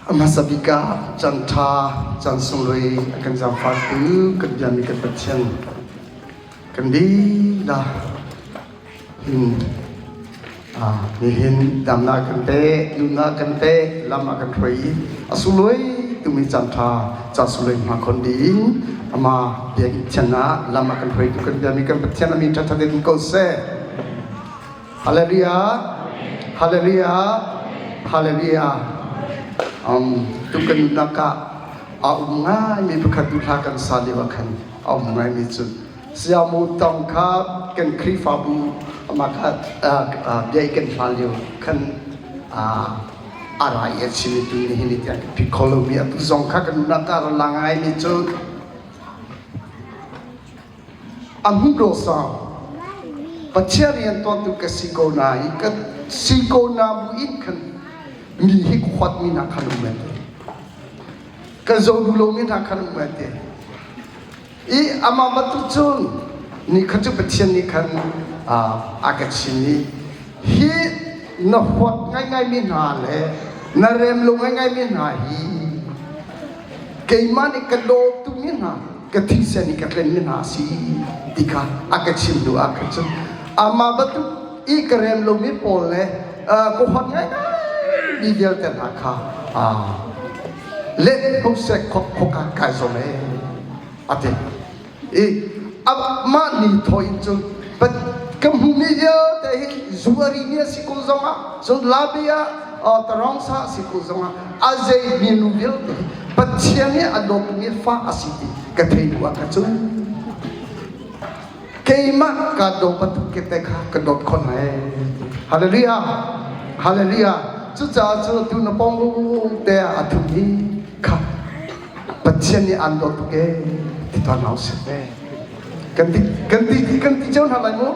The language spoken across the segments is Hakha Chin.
A hmasa bik ah caan ṭha, caan sunglawi a kan zaangfahtu kan biami kan Pathian kan lila hin nihin damnak kan pe, nunnak kan pe, lam a kan hruai i a sunglawi tumi caan ṭha, caan sunglawi hma khon ding amah biakinn thian ah lam a kan hruaitu kan biami kan Pathian a min ṭhaṭhat in ko seh. Hallelujah. Hallelujah. Hallelujah. Um, tu kan nunnak ah a um ngaimi pakhat tu hla kan sa lio ah khan a um ngaimi cu siamu tong kha kan Khrihfabu amah kha bia i kan hlan lio khan a ra i a chim i tu nihin ni tiang kan phit kho lomi atu zong kha kan nunnak ah a ra ngaimi cu A hmuh dawh sang. Pathian riantuantu ka si ko nain ka si ko na bu in khan mi hi huatmi hna khan um te. Ka zo duh lomi hna khan um te. I amah bantuk cun ni kha cu Pathian nih khan a ka chim i hi na huat ngaingaimi hna le na rem lo ngaingaimi hna hi keimah nih ka dawt tukmi hna ka thisen i ka tlenmi hna a si ti kha a ka chim hnu ah khan cun amah bantuk i ka rem lomi pawl le ka huat ngaingai mi vialte hna kha let ho seh khok khok ah kai zuam ee a ti i amah ni thaw in cun ka hmuhmi vialte hi zu a rimi a si ko zongah cun labi ah tarong sa a si ko zongah a zei minu vialte hi Pathian nih a dawtmi fa a si ti ka thei hnu ah ka cun keimah ka daw bantuk ke te kha ka dawt khon hai. Hallelujah, hallelujah. Cucaah cu tu na pong te ah a thum hi kha Pathian nih an dawt tuk e ti tuan hau si. Kan ti kan ti kan ti cio hna lai mu.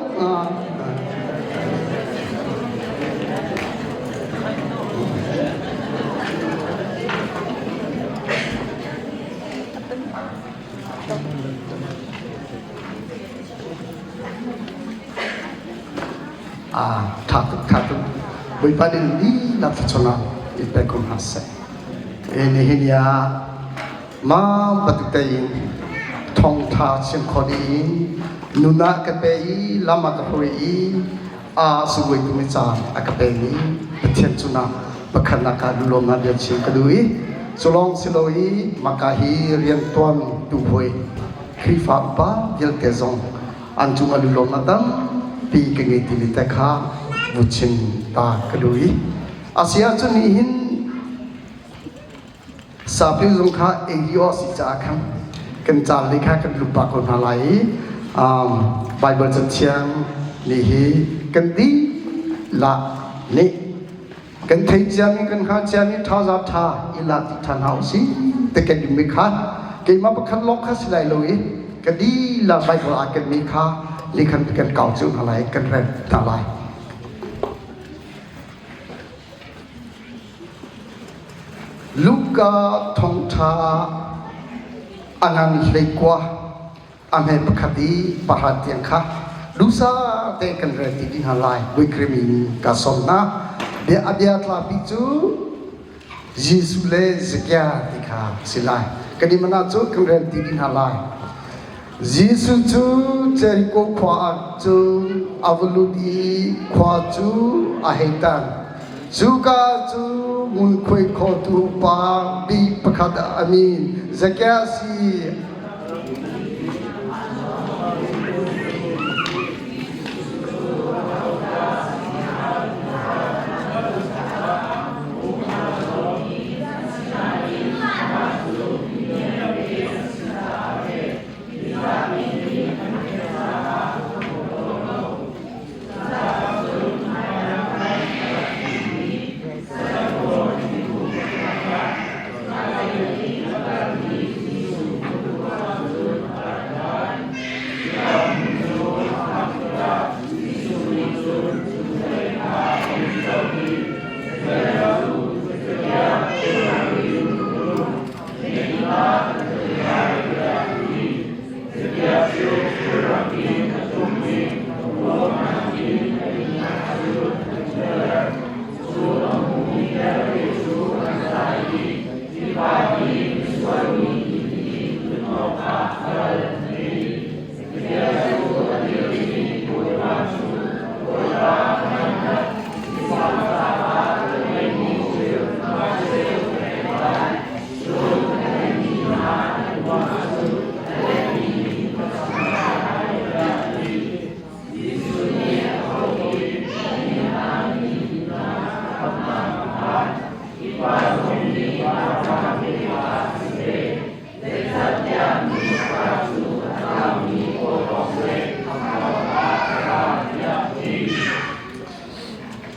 Ah, tha tuk tha tuk. Bawipa nih lila thluachuah in pe ko hna seh. E nihin ya Mam bantuk tein thawngṭha chim kho ding nun ah ka pe i lam ah ka hruai i a sunglawi tumi caan a ka pemi Pathian cungah pakhatnak ah lulawmnak bia chim ka duh i cu lawng si lo i maka hi riantuan tu hawi Khrihfa upa vialte zong an cungah lulawmnak tampi ka ngei timi te kha vu chim ta ka duh i a si ahcun nihin Sapri zung kha ADO si caah khan kan caan lei kha kan lup pah ko hna lai i Baibal Cathiang nih hi kan dihlak nih kan theih ciami kan hngalh ciami thazaang ṭha i lak dih ṭhan hna usih ti kan duhmi kha keimah pakhat lawng kha si lai lo i ka dihlak Baibal aa kenmi kha lei khan kan kau cio hna lai kan rel hna lai. Luka thawngṭha a ngan hleikua a hme pakhat i pahra tiang kha duhsah tein kan rel ti dih hna lai. Bawi in ka sawm hna. Bia a bia tlapi cu Jesuh le Zakia ti kha a si lai. Kan i mana cu kan rel ti dih hna lai. Jesuh cu Jeriko khua ah cun a va lut i khua cu a hei tan. Cuka cu ngunkhuai khawltu pa bik pakhat a min Zakeas hi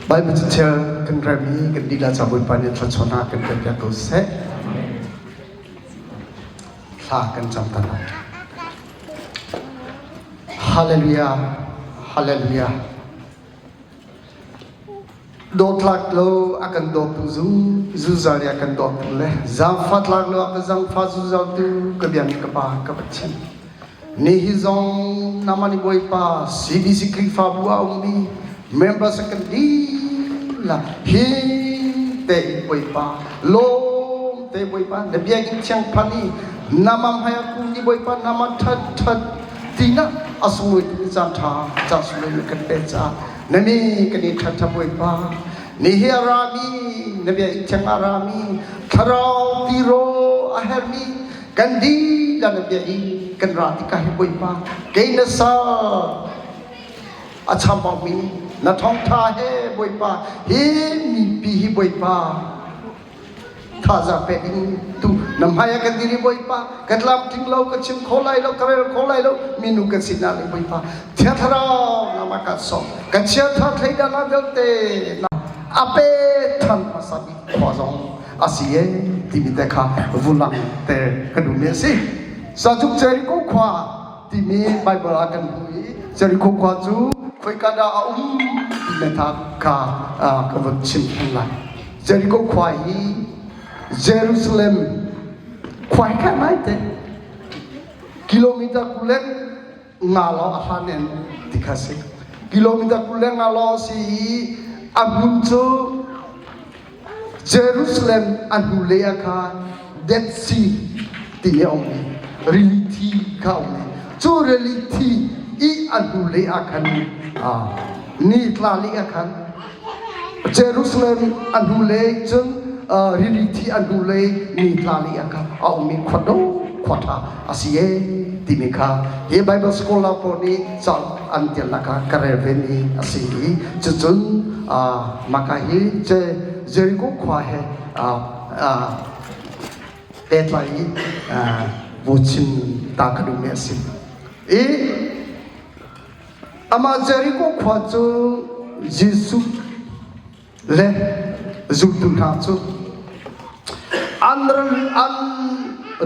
Bible cachel kan rem i kan lila ca Bawipa nih thluachuahnak kan pek piak ko seh. Thla kan cam ta lai. Hallelujah. Hallelujah. Dawtlak lo a kan dawtu zungzal i a kan dawtu le zaangfatlak lo a ka zaangfa zungzaltu ka biakmi ka Pa ka Pathian. Nihi zong namani Bawipa CBC Khrihfabu a ummi members kan dihlak hi te Bawipa lawm te Bawipa na biakinn thiang phan i nama hmai a kum ni Bawipa nama that that tina a sunglawi tu caan tha caan sunglawi kan pe caah Na mi kan i ṭhat Bawipa, nihi a rami, na bia i thiang a rami, thlarau tiraw a hermi, kan dihlak na bia i kan ra tikah hi Bawipa, kei na sal a chambangmi na thawngṭha he Bawipa, hi mipi hi Bawipa, thazaang pek in tu na hmai ah kan dir i Bawipa ka tlamtling lo ka chim kho lai lo ka rel kho lai lo minu kan si na le Bawipa Thiang Thlarau nama kan sawm kan chiatha thleidan ah vialte na a pe than hmasa bik khua zong a si e timi te kha vulang te ka duh mi a si Sajuk Jericho khua timi Bible ah kan hmu i Jericho khua cu khoika dah a um ti tha kha ka vun chim than lai Jericho khua hi Jerusalem khua hi kha ngai te kilometer 25 lawng a hlan in ti kha si kilometer 25 lawng si i a hmun cu Jerusalem a hnulei ah khan Dead Sea ti a um i rili thi kha a um i cu rili thi i a hnulei ah khan ni tla li ah khan Jerusalem a hnulei cun rili thi a hnulei ni tla li ah khan a um i khua dawh khua ṭha a si e timi kha hi Bible scholar pawl nih ca an tialnak kha ka rel ve mi a si i cucun maka hi Jericho khua he pehtlai i vu chim ta ka duhmi a si. I amah Jericho khua cu Jesuh le zultu hna cu an an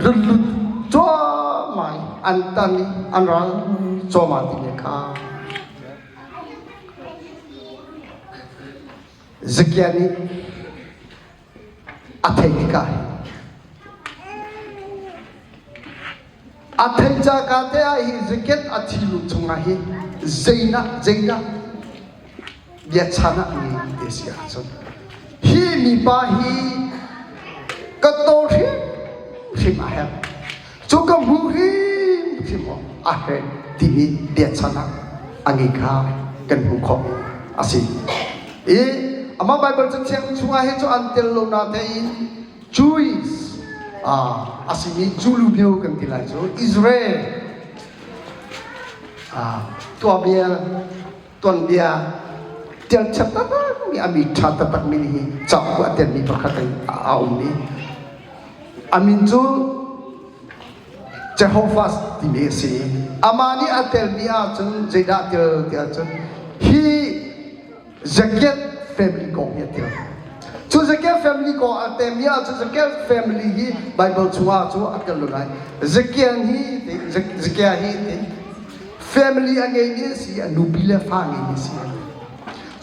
rullut cuahmah i an tan i an ral cuahmah timi kha Zakia nih a theih tikah a theih caka te ah hi zaket a thilu chungah hi zeidah zeidah biachan ah ngei te si ahcun hi mipa hi ka to hrim hrim a herh cu ka hmu hrim hrim a herh timi biachan ah a ngei kha kan hmuh khawh a si i amah Bible cathiang chungah hi cu an tel lo na tein Jewish a simi Jew kan ti lai cu Israel tuahbia tuanbia tialchap taktakmi a mi ṭha taktakmi nih hi cauk a telmi pakhat a um i a min cu Jehovah timi a si. Amah nih a telmi ahcun zeidah tel ti ahcun hi Zakiat family kong hi a tel. Cu Zakiat family kong a telmi ahcun Zakiat family hi Bible chungah cu a tel lo lai. Zakian hi Zakia hi family a ngeimi a si, a nupi le fa a ngeimi a si.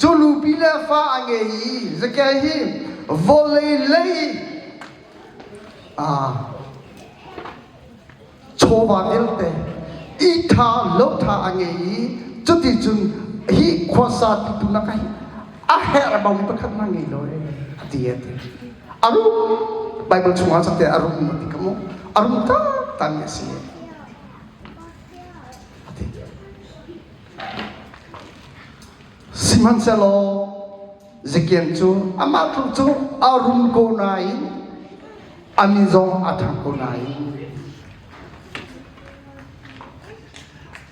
Cu nupi le fa a ngei i Zakia hi vawlei lei chawva vialte i ṭha lo ṭha a ngei i cuticun hi khuasa ti tu nak hi a herh bang pakhat na ngei lo a ti a ti a rum Bible chungah cakte a rum a ti ka mu a rum taktak mi a si a ti sihmanhsehlaw Zekian cu amah tluk cu a rum ko nain a min zong a thang ko nain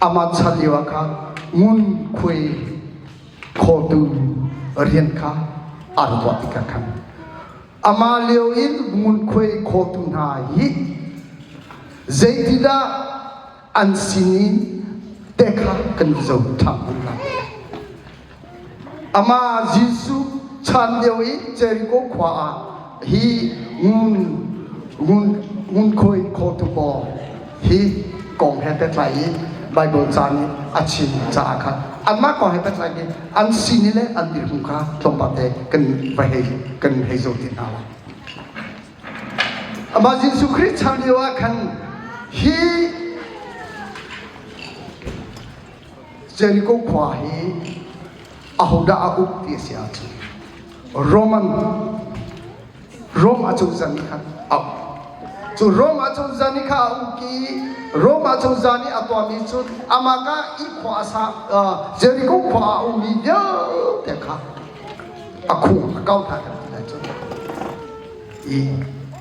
amah chan lio ah khan ngunkhuai khawltu rian kha a rak tuah tikah khan amah lio in ngunkhuai khawltu hna hi zeitidah an sinin te kha kan zoh ṭhan lai. Amah Jesuh chan lio i Jericho khua ah hi ngun ngun ngunkhuai khawtu pawl hi kong he pehtlai i Baibal ca nih a chim caah khan anmah kong he pehtlai i an sini le an dirhmun kha tlawmpal te kan va hei kan hei zoh ti hna lai. Amah Jesuh Khrih chan lio ah khan hi Jericho khua hi ahodah a uk ti a si ahcun Roman Rome acozah nih khan a uk. Cu Rome acozah nih kha a uk i Rome acozah nih a tuahmi cu amah ka i khua a sa Jericho khua a ummi vialte kha a khung a kau hna kan ti lai cu i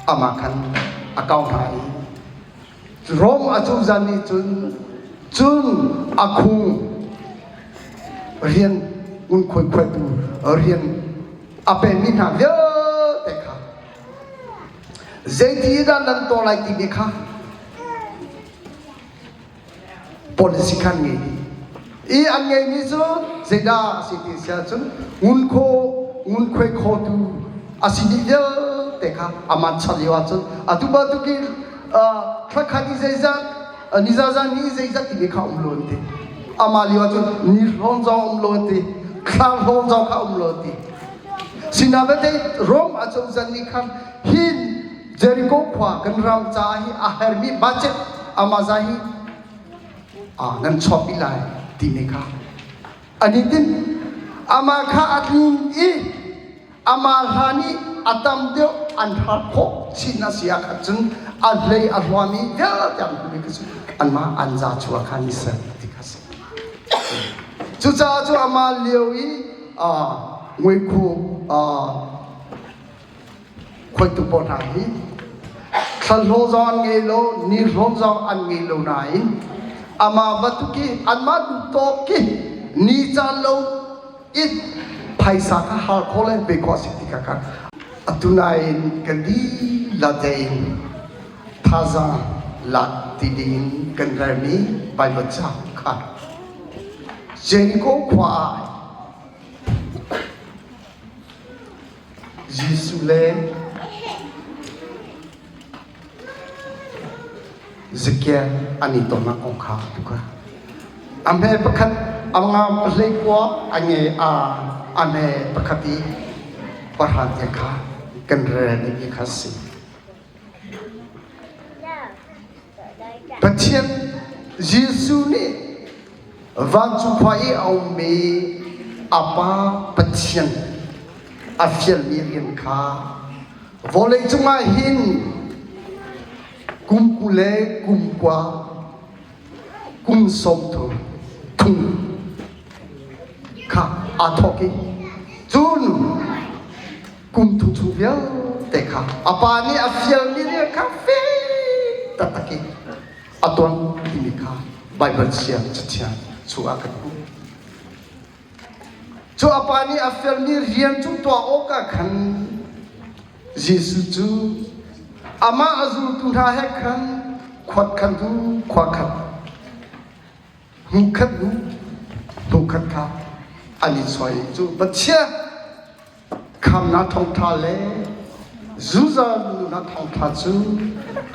amah khan a kau hna i Rom acozah nih cun cun a khung rian ngunkhuai khuaitu rian a pemi hna vialte kha zeiti dah nan tuah lai timi kha policy kha an ngei dih. I an ngeimi cu zeidah a si ti si ahcun ngunkhaw ngunkhuai khawtu a si dih vialte kha aman chan lio ahcun atu bantuk in thlakhat i zeizat nizazan ni zeizat timi kha um lo an ti. Amah lio ahcun ni hlawm zong um lo an ti, thla hlawm zong kha um lo an ti. Sinain Rom acozah nih khan hi Jericho khua kan ram caah hi a hermi budget amaza hi nan chuahpi lai timi kha an i tinh. Amah kha a tlin i amah hlan i a tam deuh an hal khawh chin a si ahkhan cun a hlei a hluami vialte an hmumi kha cu anmah an za chuah kha an i ser ti kha si. Cucaah cu amah lio i nguikhu Khuaitu pawl hna hi thlanhlaw zong an ngei lo, nihlawm zong an ngei lo nain amah bantuk i anmah duh tawk ki ni caan lo i phaisa kha hal khawh le pe khawh a si ti kha khan atu nain kan dihlak tein thazaang lak ti ding kan relmi Baibal ca kha Jericho khua ah Jesuh le Zakia an i tonnak kong kha a tuk. A hme pakhat a nga pahlei kua a nge a a hme pakhat i pahra te kha kan rel dingmi kha si. Pathian Jesuh nih vancung khua i a ummi a Pa Pathian a fialmi rian kha vawleicung ah hin kum 20 le kum kua kum 30 thum kha aa thawk i cun kum thum chung vialte kha a pa nih a fialmi rian kha fek taktak in a tuan timi kha Baibal siang cathiang chungah kan hmuh. Cu a pa nih a fialmi rian cu tuah awkah khan Jesuh cu amah a zultu hna he khan khuat khan tu khua khat hmu khat hnu hmu khat kha an i soi cu Pathian Khamnak thawngṭha le zuzal nunnak thawngṭha cu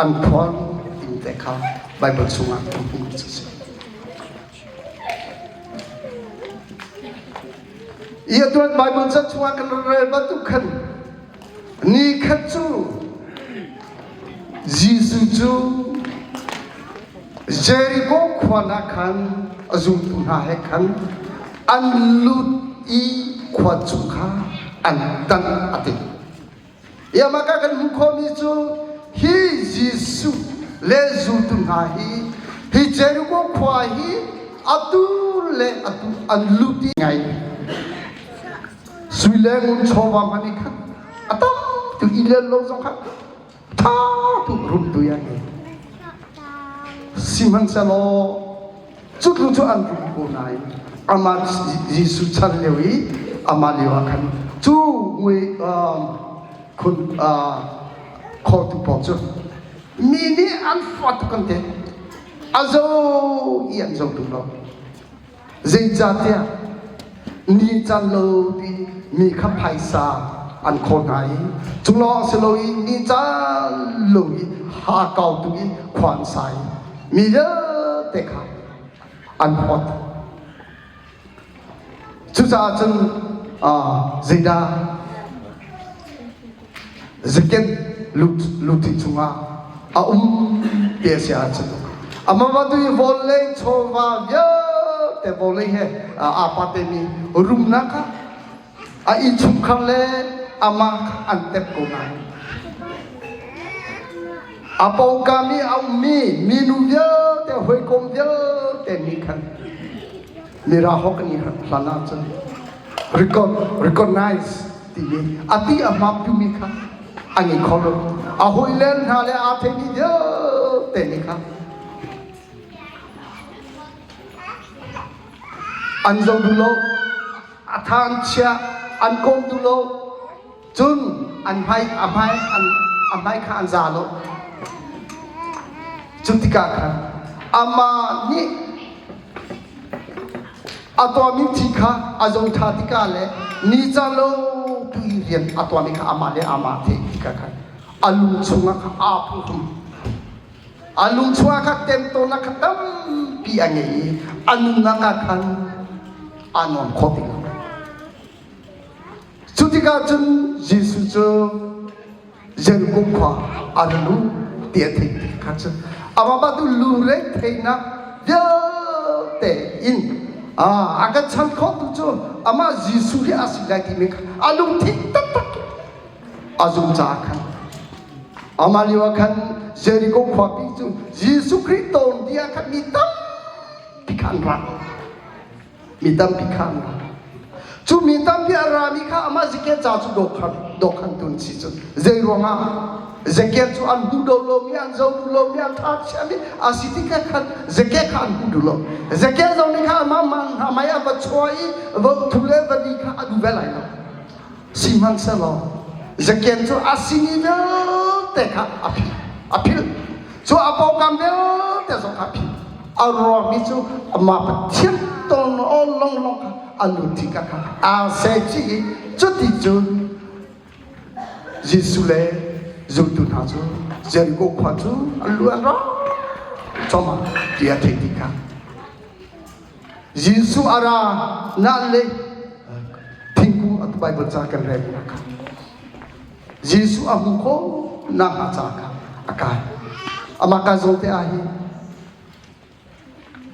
an phuan timi te kha Baibal chungah kan hmuhmi cu a si. I atuan Baibal ca chungah kan rel bantuk khan ni khat cu Jesuh cu Jericho khua ah khan a zultu hna he khan an lut i khua chung kha an tan a ti. Iamah ka kan hmuh khawhmi cu hi Jesuh le zultu hna hi hi Jericho khua hi atu le atu an lut i ngai sui le ngun chawva hmanh i khan a tam tu i len lo zong kha ṭha tuk rum tu ya ngei. Sihmanhsehlaw cu tluk cu an rum ko nain amah Jesuh chan lio i amah lio ah khan cu mui khun khawtu pawl cu mi nih an fuat tuk an ti. A zo i an zo tuk lo. Zeicahtiah? Ni can lo ti mi kha phaisa an khawl hna i cu lawng si lo i ni can lo i ha kau tu i khua an sa i mi vialte kha an hawt. Cucaah cun zeidah zaket lungthin chungah a um ti a si ahcun amah bantuk i vawlei chawva vialte vawlei he aa patemi rumnak kha a innchungkhar le amah kha an tep ko nain a pawngkam i a ummi minu vialte hawikom vialte nih khan mirahok an i hlan ahcun recognize timi a ti a hmaptumi kha an i kho lo. A hawilen hna le aa theimi vialte nih kha an zoh duh lo, a tha an chia, an kawm duh lo, cun an hmai a hmai an a hmai kha an za lo. Cu tikah khan amah nih A tuahmi thi kha a zo ṭha tikah le ni ca lo tu i rian a tuahmi kha amah le amah theih tikah khan a lung chungah kha aa phuhrum. A lung chungah kha temtawnnak kha tampi a ngei i a nunnak ah khan aa nuam kho ti lo. Cu tikah cun Jesuh cu Jericho khua a ra lu ti a theih tik kha cun amah bantuk lungre theihnak vialte in a kan chan khawhtu cu amah Jesuh hi a si lai timi kha a lungthin taktak a zum caah khan amah lio ah khan Jericho khuapi cu Jesuh Khrih tawn dih ah khan mi tampi kha an ra. Mi tampi kha an ra. Cu mi tampi a rami kha amah Zekiah ca cu dohkhantu an si cu. Zei ruangah Zekiah cu an hmu do lomi, an zoh duh lomi, an tha chiami a si tikah khan Zekiah kha an hmu duh lo. Zekiah zong nih kha amah hna mei a va chuah i va thu le va ni kha a duh ve lai lo. Sihmanhsehlaw Zekiah cu a sini vialte kha a philh. A philh. Cu a pawngkam vialte zong kha a philh. A ruangmi cu amah Pathian ton aw longlong kha a lut tikah kha aa seh chih i cuti cun Jesuh le zultu hna cu Jericho khua cu an lu an ra cuahmah ti a theih tikah Jesuh a ra na le thingkung a Bible ca kan rel kha Jesuh a hmu kho nak hnga ca kha a kai. Amah ka zawn te ah hi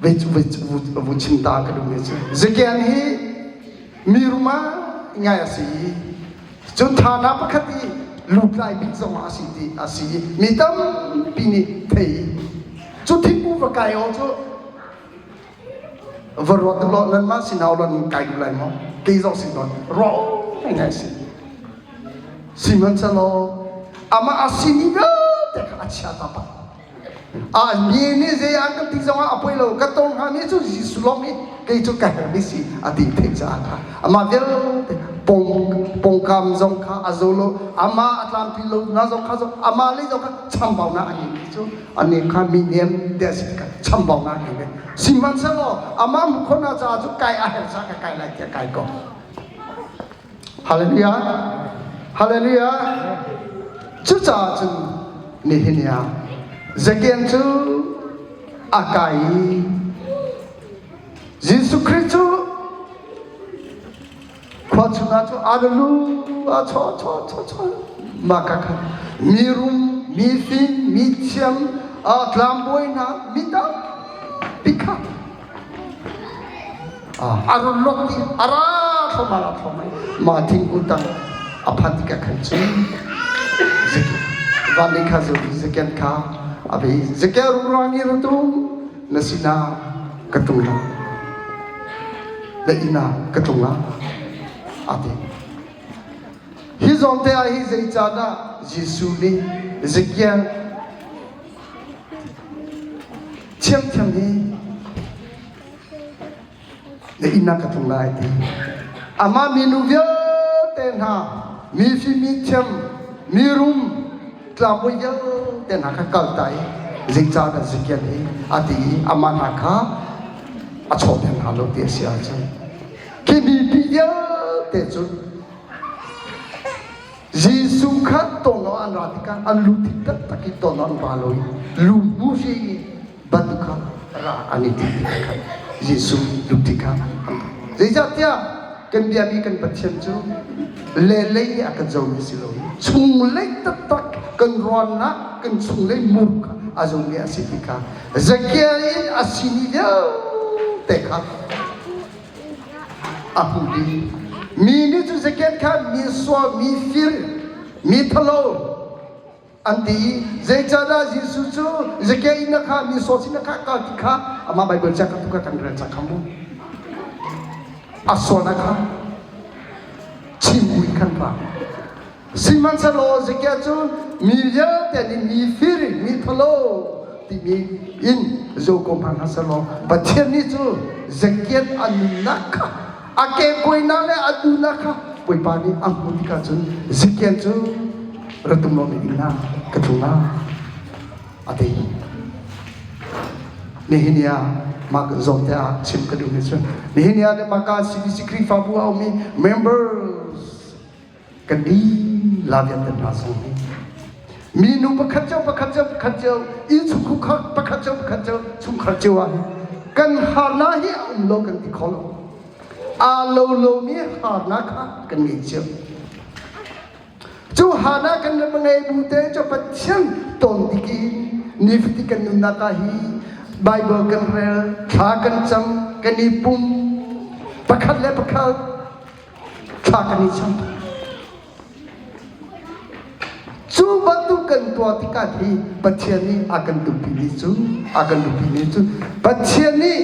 vu chim ta ka duhmi cu Zekian hi mi rum ah ngai a si i cun thana pakhat i lutlai bik zong ah a si ti a si i mi tampi nih thei cu thingkung va kai aw cu Va ruat law nanmah sinau lan kai duh lai maw? Kei zong si tawn. Ruah ngai si. Sihmanhsehlaw amah a simi vialte kha a chia ta pah. A mi nih zei an kan ti zongah a poi lo. Ka tong hngami cu Jesuh lawng hi kei cu ka herhmi si a ti theih caah kha amah vialte pong pongkam zong kha a zo lo amah a tlampi lo na zong kha zong amah lei zong kha chambaunak a ngeimi cu ani kha mi niam te a si tikah chambaunak ngei ve sihmanhsehlaw amah mukhona caah cu kai a herh caah ka kai lai tiah kai ko hallelujah hallelujah cucaah cun nihin ah Zakian cu a kai i Jesuh Khrih cu Khua chungah cu aa lu a chaw chaw chaw chaw mah ka khan mi rum mi fim mi thiam tlangbawi hna mi tampi kha a run lok i a ra thluahmah ra thluahmah mah thingkung tang a phan tikah khan cun van nih kha zakian kha a bei zakian ruang i ratum na sinah ka tlung lai na inn ah ka tlung lai a ti hi zawn te ah hi zeicahdah Jesuh nih Zakian thiamthiam hi na inn ah ka tlung lai ti amah minu vialte hna mi fim mi thiam mi rum tlangbawi vialte hna kha kal ta i zeicahdah Zakian hi a ti i amah hna kha a chawhter hna lo ti a si ahcun khi mipi. vialte cu Jesuh kha ton awk an ra tikah an lungthin taktak in ton awk an ra lo i lungmu hri bantuk kha ra an i tim tikah khan Jesuh lungthin kha an Zeicahtiah kan biami kan Pathian cu lelei a kan zomi si lo chunglei taktak kan ruannak kan chunglei mur kha a zomi a si ti kha Zakia in a simi vialte kha a hmuh dih. Mi nih cu Zakia kha mi sual, mi fir, mi thalo an ti i zeicahdah Jesuh cu Zakia inn ah kha mi sual sin ah kha kal ti kha amah Baibal ca kha tu kha kan rel cang kha mu. A sualnak kha chim buin khan ra. Sihmanhsehlaw Zekiah cu mi vialte nih mi fir mi thalo timi in zo ko hmanh hna sehlaw Pathian nih cu Zekiah a nunnak kha a kekuainak le a duhnak kha Bawipa nih a hmuh tikah cun Zekiah cu ra tum lo inn ah ka tlung la a ti. Nihin ni ah mah zawn te ah chim ka duhmi cu nihin ni ah maka CBC Khrihfabu a ummi members kan lila vialte hna zong hi minu pakhat cio pakhat cio pakhat cio innchungkhar pakhat cio pakhat cio chungkhar cio ah hin kan harnak hi a um lo kan ti kho lo aa lo lomi harnak kha kan ngei cio cu harnak kan ngei bu te cu Pathian ton dik in nifatin kan nunnak ah hi Bible kan rel thla kan cam kan i pum pakhat le pakhat thla kan i cham. Cu bantuk kan tuah tikah hi Pathian nih a kan duhpimi cu a kan duhpimi cu Pathian nih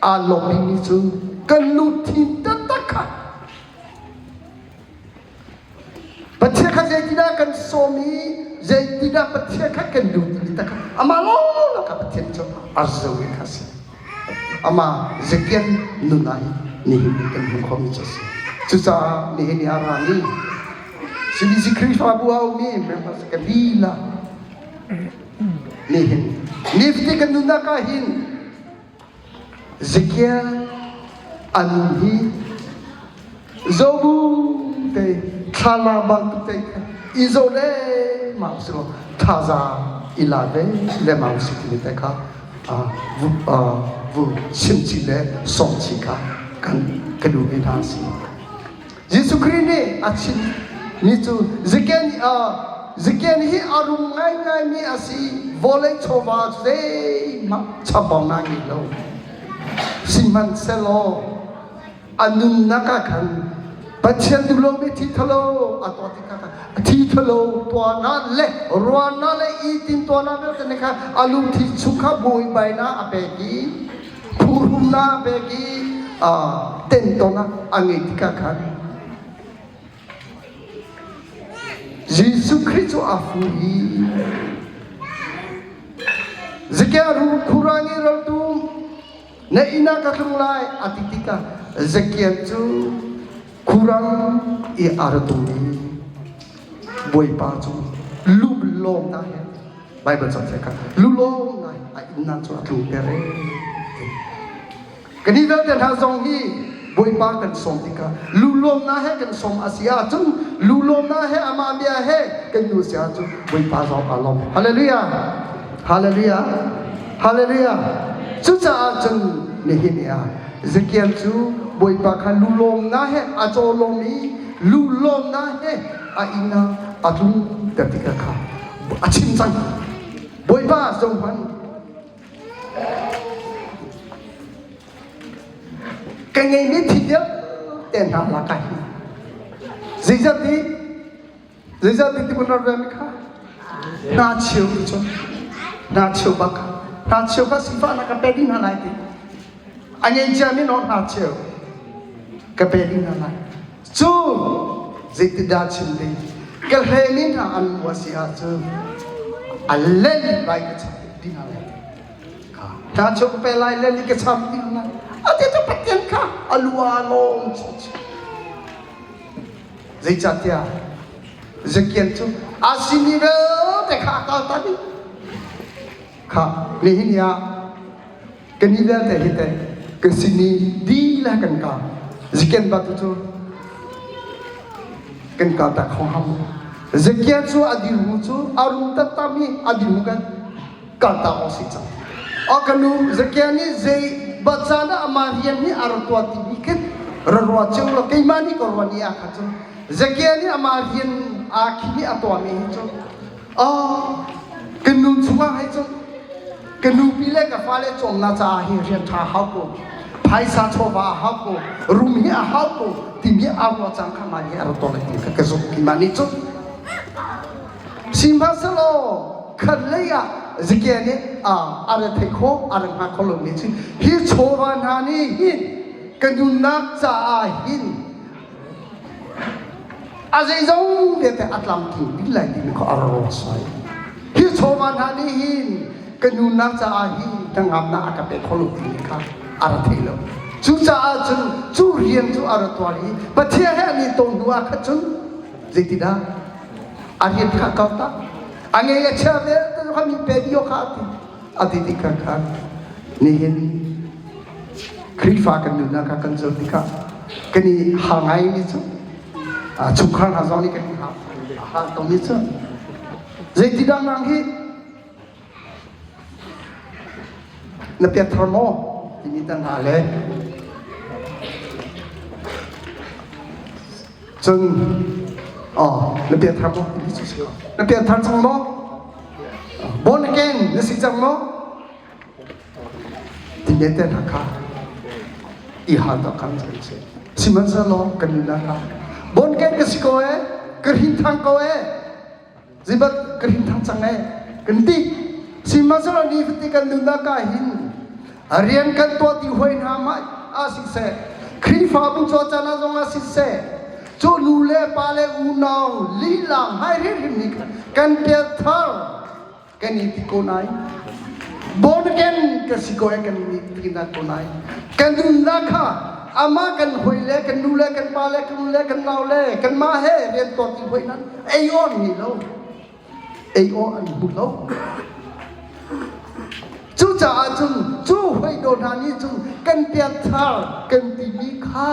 aa lawmhmi cu kan lungthin taktak kha Pathian kha zeitindah kan sawm i zeitindah Pathian kha kan duh timi tak kha amah lawng kha Pathian cu a zo i kha si. Amah Zekian nun ah hin nihin ni kan hmuh khomi cu a si. Cucaah nihin ni a rami CBC Khrihfabu a ummi members ka lila nihin nifti kan nunnak ah hin Zekiel a nun hi zobu te thlala bantuk te i zo le ma si lo thazaang i la ve le ma si timi te kha vu chimchih le sawmchih kha kan ka duhmi hna a si. Jesuh Khrih nih a chimmi cu Ziken hi a rum ngaingaimi a si vawlei chawva cu zeihmanh chambaunak ngei lo. Sihmanhsehlaw a nunnak ah khan Pathian duh lomi thi thalo a tuah tikah khan thi thalo tuahnak le ruahnak le i tintuahnak vialte nih khan a lungthi chung kha buaibainak a pek i phuhrumnak a pek i tentonnak a ngeih tikah khan Jesuh Khrih cu aa fu i Zakia khurang i raltum Na inn ah ka tlung lai a ti tikah Zakian cu khurang i a ra tum i Bawipa cu lunglawmnak he Baibal cang kha lunglawmnak he a inn cu a tlungter e. Kan i vialte hna zong hi Bawipa kan sawm tikah lunglawmnak he kan sawm a si ahcun lunglawmnak he amah bia he kan nu si ahcun Bawipa zong aa lawm. Hallelujah! Hallelujah! Hallelujah! Cucaah cun nihin ni ah Ezekiel cu Bawipa kha lunglawmnak he a cawlawm i lunglawmnak he a inn ah a tlungter tikah kha a chim cang. Bawipa zohhmanh ka ngeimi thi vialte hna lakah hi zeizat ti zeizat ti ti mun rak kha hna cheu ti cu hna cheu bak kha hna cheu kha sifahnak ka pe ding hna lai ti a ngei ciami no hna cheu ka pe ding hna lai cu zeitindah chim ding ka hlemi hna an mua si ahcun a len lai ka cham ding hna lai Hna cu ka pe lai le ni ka cham ti lai. A ti cu Pathian kha a lu aa lawm chinchin. Zeicahtiah Zekiel cu a simi vialte kha a kal ta dih. Kha nihin ni ah kan ni vialte hi teh kan simi dilah kan kal. Ziken ba tu cu kan kal tak kho ham. Zekia cu a dirmu cu a rum taktak mi a dirmu kan kal tak awk si cang. A ka nu Zekia nih zei caan ah amah rian nih a ra tuah timi khin ra ruah cio lo keimah nih ka ruah ni ah kha cu Zekia nih amah rian aa khi nih a tuahmi hi cu Ah, kan nu chungah hei cun ka nupi le ka fale cawmnak caah hi rian ṭha hau ko, phaisa chawva a hau ko, rum hi a hau ko timi a ruah cang kha mah hi a ra tuah lai ti kha ka zumh ti mah nih cun. Sihmanhsehlaw khat lei ah Zekiah nih a ra thei khawh, a ra hnga kho lomi cu hi chawva hna nih hin ka nunnak caah hin A zeizong vialte a tlamtling dih lai timi kha a rawk sai. Hi chawva hna nih hin ka nunnak caah hi hnangamnak a ka pe kho lo timi kha a ra thei lo. Cucaah cun cu rian cu a ra tuar i Pathian he an i ton hnu ah khan cun zeitindah a rian kha kal tak. A ngei a chia vialte kha mi pe dih awk kha a ti. A ti tikah khan nihin Khrihfa kan nunnak kha kan zoh tikah kan i hal ngaimi cu chungkhar hna zong nih kan i hal tomi cu zeitidah nang hi na pianthar maw timi tan hna le cun oh na pianthar maw timi cu si na pianthar cang maw Born again na si cang maw? Ti te hna kha i hal tak kan cang si. Sihmanhsehlaw kan nunnak ah born again ka si ko ee, ka hrin thang ko ee, zibat ka hrin thang cang ee, kan ti. Sihmanhsehlaw ni fati kan nunnak ah hin rian kan tuah ti hoi hna ma ah siseh, Khrihfabu caw caan ah zong ah siseh, cu nu le pa le unau lila hai hrimhrim nih khan kan pianthar kan i ti ko nain born again ka si ko kan i ti na ko nain kan nunnak kha amah kan hoi le kan nu le kan pa le kan u le kan nau le kan mah he rian tuan ti hoi nan ei on ni lo ei aw an hmu lo cucaah cun cu hoi do hna nih cun kan pianthar kan timi kha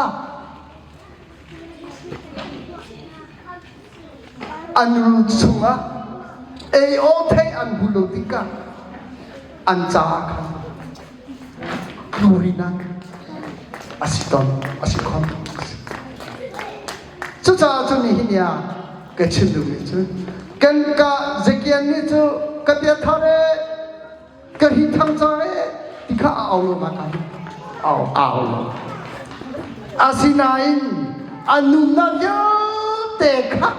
An lu chungah ei aw thei an hmu lo tikah an caah khan tlurinak a si ton a si khon. Cucaah cun nihin ni ah ka chim duhmi cu kan ka Zekian nih cu ka bia thar ee ka hi thang cang ee ti kha a au lo ma ka au au lo asinain a nunnak vialte kha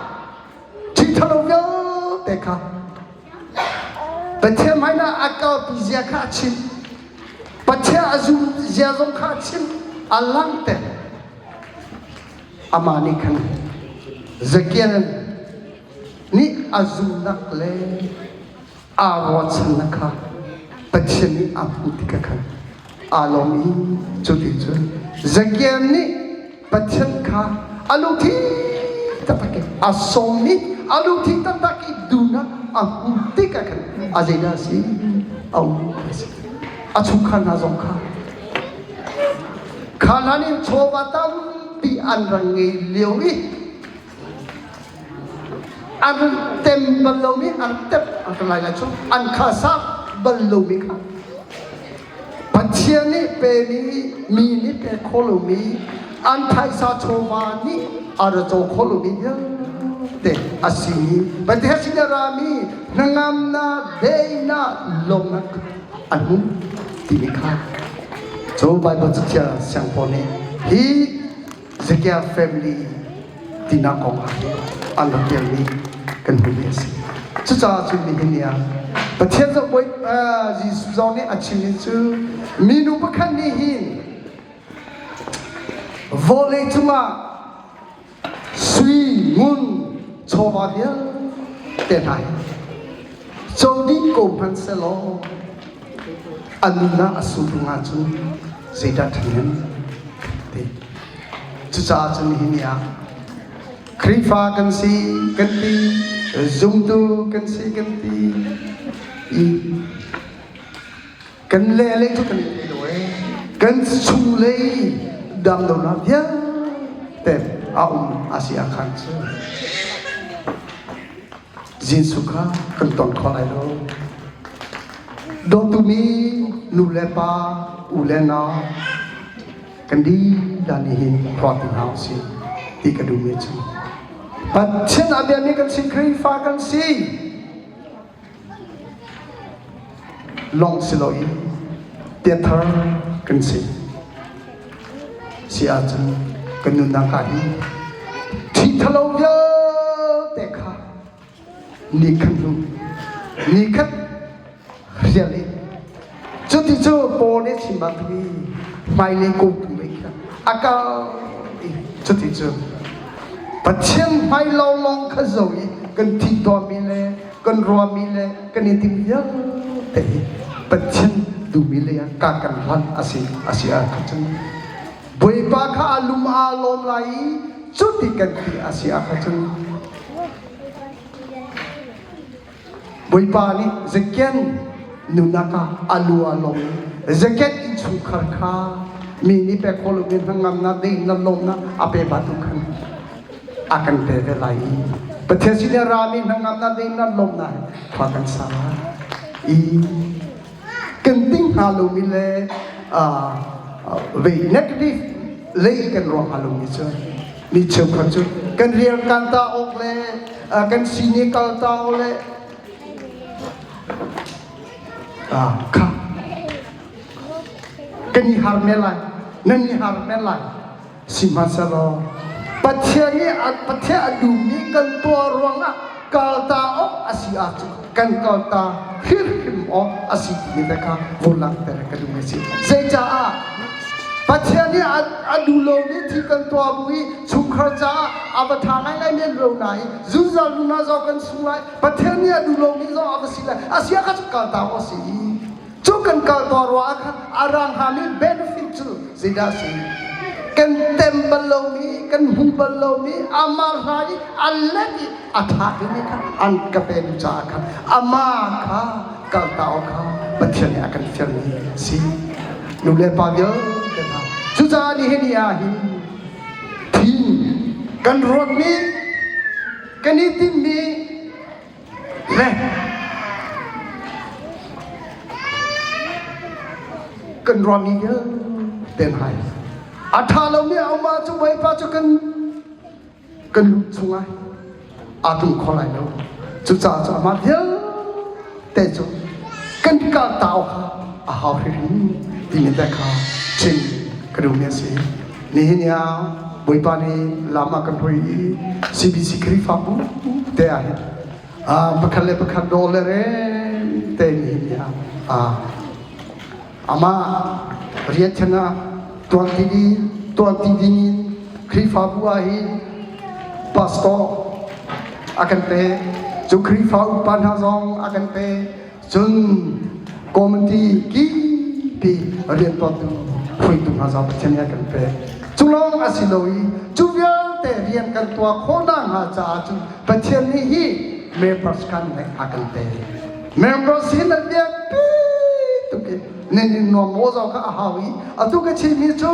ṭhithalo vialte kha Pathian hmaiah a kalpi zia kha a chim Pathian a zum zia zong kha a chim a langhter amah nih khan Zakian nih a zumnak le aa ruahchannak kha Pathian nih a hmuh tikah khan aa lawm i cuticun Zakian nih Pathian kha a lungthin taktak in a sawm i a lungthin taktak i duhnak a hmuh tikah khan a zeidah a si a um a si a chungkhar hna zong kha kha hlan in chawva tampi an rak ngei lio i An tem bal lomi an tep an kan lai lai cu an khasa bal lomi kha Pathian nih pemi mi nih pe kho lomi an phaisa chawva nih a ra caw kho lomi vialte a si Pathian sin a rami hnangamnak daihnak lawmnak an hmu timi kha cu Bible cathiang siang pawl nih hi Zakia family tinak kong ah hin an rak tialmi kan hmuhmi a si. Cucaah cun nihin ni ah Pathian zoh bawi Jesuh zong nih a chimmi cu minu pakhat nih hin vawlei cungah sui ngun chawva vialte hna hi co dih ko hmanh sehlaw a nunnak a sulung ahcun zeidah ṭhahnem ti. Cucaah cun nihin ni ah Khrihfa kan si kan ti, zumtu kan si kan ti i kan le lei cu kan i thei lo ee. Kan chunglei damlonak vialte. Te a um a si ah khan cu Jesuh kha kan ton kho lai lo. Dawtumi nu le pa, u le nau, kan dilah nih hin ruat hna usih ti ka duhmi cu Pathian a biami kan si Khrihfa kan si lawng si loin piathar kan si si ahcun kan nunnak ah hin thi thalo vialte kha ni khat hnu ni khat rial i cuti cu Paul nih chim bantuk i hmailei kawltung lei kha a kal i cuti cu Pathian hmai lawnglawng kha zo i kan thih tuahmi le kan ruahmi le kan i timh vialte hi Pathian duhmi lei ah ka kan hlan a si a si ah cun Bawipa kha a lum aa lawm lai i cuti kan ti a si ah kha cun Bawipa nih Zakian nunak ah a lu aa lawm i Zakian innchungkhar kha mi nih pek khawh lomi hnangamnak daihnak lawmnak a pe bantuk khan a kan pe ve lai i Pathian sin i a rami hnangamnak daihnak lawmnak he khua kan sa lai i kan ting hnga lomi le ve negative lei kan ruah hnga lomi cu mi cheukhat cu kan rian kan ta awk le kan sini kal ta awk le kha kan i har men lai nan i har men lai Sihmanhsehlaw Pathian nih Pathian a duhmi kan tuah ruangah kalta awk a si ahcun kan kalta hrimhrim awk a si timi te kha vun langhter ka duh a si. Zeicaah Pathian nih a duh lomi thil kan tuah bu i chungkhar caah a va ṭha ngaingai men lo nain zungzal nun ah zong kan sung lai. Pathian nih a duh lomi zong a va si lai. A si ah kha cu kalta awk a si. Cu kan kal tuah ruah ah khan a rang hngami benefit cu zeidah a si? Kan tem bal lomi, kan hmu bal lomi, amah hla i a let i a ṭha dingmi kha an ka pe duh caah khan amah kha kalta awk kha Pathian nih a kan fialmi a si. Nu le pa vialte hna. Cucaah nihin ni ah hin thin kan ruatmi, kan i timmi Le kan ruahmi vialte hna hi a ṭha lomi a um ahcun Bawipa cu kan kan lu chungah aa tlung kho lai lo. Cucaah cu amah vialte cu kan kaltau kha a hau hrimhrim timi te kha chim ka duhmi a si. Nihin ni ah Bawipa nih lam a kan hruai i CBC Khrihfabu te ah hin pakhat le pakhat daw le rem te nihin ni ah amah rian then ah tuan ti ding tuan ti ding in Khrihfabu ah hin pastor a kan pe cu Khrihfa upa hna zong a kan pe Cun committee kipi riantuantu hruaitu hna zong Pathian nih a kan pek. Cu lawng a si lo i cu vialte rian kan tuah khawhnak hnga caah cun Pathian nih hi members kan nih a kan pek. Members hi nan biapi tuk i nan in nuam maw zong kha a hau i atu ka chimmi cu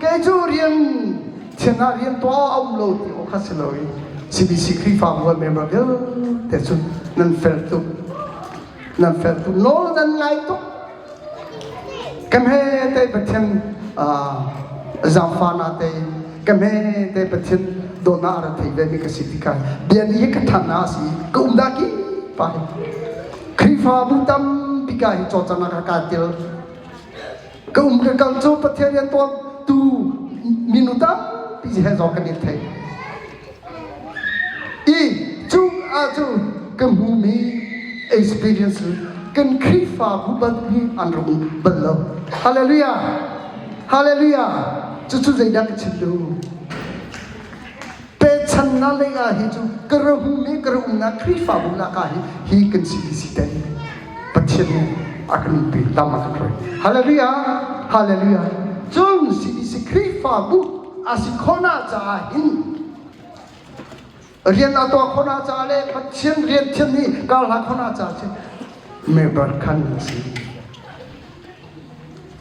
kei cu rian thian ah rian tuah a um lo ti awk kha si lo i CBC Khrihfabu ah member vialte cu nan fel tuk nan fel tuk nawl nan ngai tuk kam he te Pathian zaangfahnak te kam he te Pathian dawtnak a ra thei ve mi ka si tikah bia ni hi ka than na si ka um dah ki pa Khrihfabu tampi ka hi cawlcanghnak ka ka tel Ka um ka kal cu Pathian rian tuan tu minu tampi he zong kan i thei. I cu ah cu ka hmumi experience kan Khrihfabu bal hi an rak um bal lo. Hallelujah! Hallelujah! Cucu zeidah ka chim duh? Pechannak lei ah hi cu ka ra hmumi ka ra umnak Khrihfabu nak ah hi hi kan si si te Pathian nih a kan umpi lam a kan hruai. Hallelujah! Hallelujah! Cun CBC Khrihfabu a si khawhnak caah hin rian a tuah khawhnak caah le Pathian rian thiam hi kar hlah khawhnak caah cun member khan an si.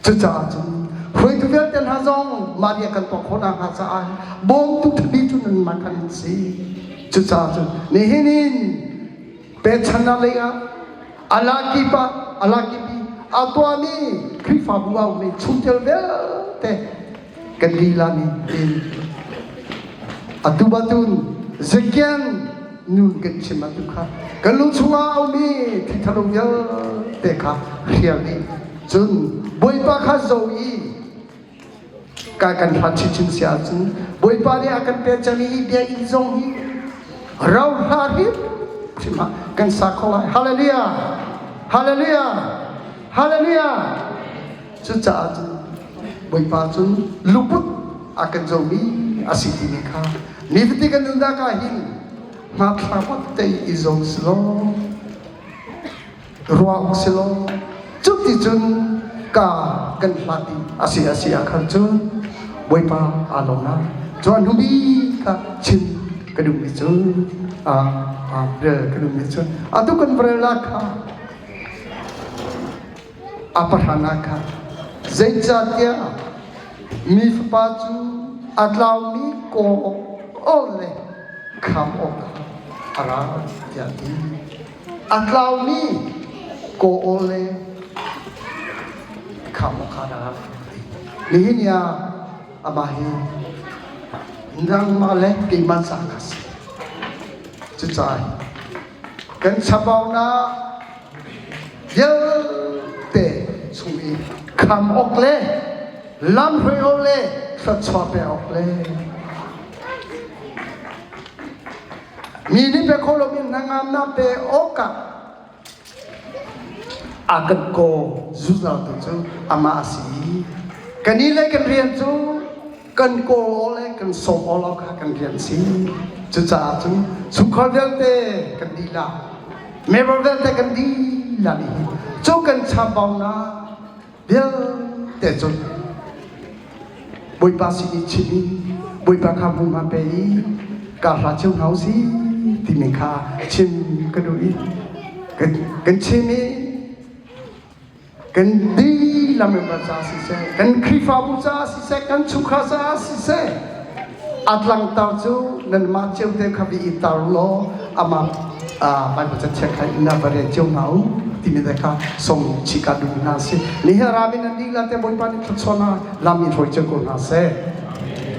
Cucaah cun Hruaitu vialte hna zong mah bia kan tuah khawh nakhnga caah bawmtu ṭhabi cu nanmah kan si. Cucaah cun nihin in pechannak lei ah alakip ah alakip i a tuahmi Khrihfabu a ummi chungtel vialte kan lila nih in atu batun zekian nun kan chim atu kha kan lung chungah a ummi thil thalo vialte kha hrial dih. Cun Bawipa kha zo i ka kan hlat chinchin si ahcun Bawipa nih a kan pek cangmi hi biakinn zong hi rau hla hrim hrim ah kan sa kho lai. Hallelujah! Hallelujah! Hallelujah! Cucaah cun Bawipa cun luput a kan zomi a si timi kha nifatin kan nunnak ah hin hmathla te i zo si law ruah u si law cuticun ka kan hlat i a si a si ah khan cun Bawipa aa lawm lai. Cun hnu bik ah chim ka duhmi cu rel ka duhmi cu atu kan rel ah kha a pahranak kha zeicahtiah mi fapa cu a tlaumi kawl le kham awkah a ra tiah a ti. A tlaumi kaw le kham kha dah nihin ni ah amah hi nangmah le keimah ca kha si. Cucaah kan chambaunak vialte chung i kham awk le lamhruai awk le thluachuah pek awk le Mi nih pe kho lomi hnangamnak pe awkah a kan kaw zungzaltu cu amah a si. Kan i le kan rian cu kan kawl aw le kan sawm aw lo kha kan rian si. Cucaah cun chungkhar vialte kan dihlak, member vialte kan dihlak i cu kan chambaunak vialte cu Bawipa sin i chim i Bawipa kha hmunhma pe i ka hla cio hna usih timi kha chim ka duh i kan chim i kan dihlak member ca siseh kan Khrihfabu ca siseh kan chungkhar ca siseh a tlangtar cu nanmah cio te kha vi i tar law amah Bible cathiang kha inn ah va rel cio hna u timi te kha song chih ka duh hna si. Nihin rami nan lila te Bawipa nih thluachuah lam in hruai cio ko hna seh.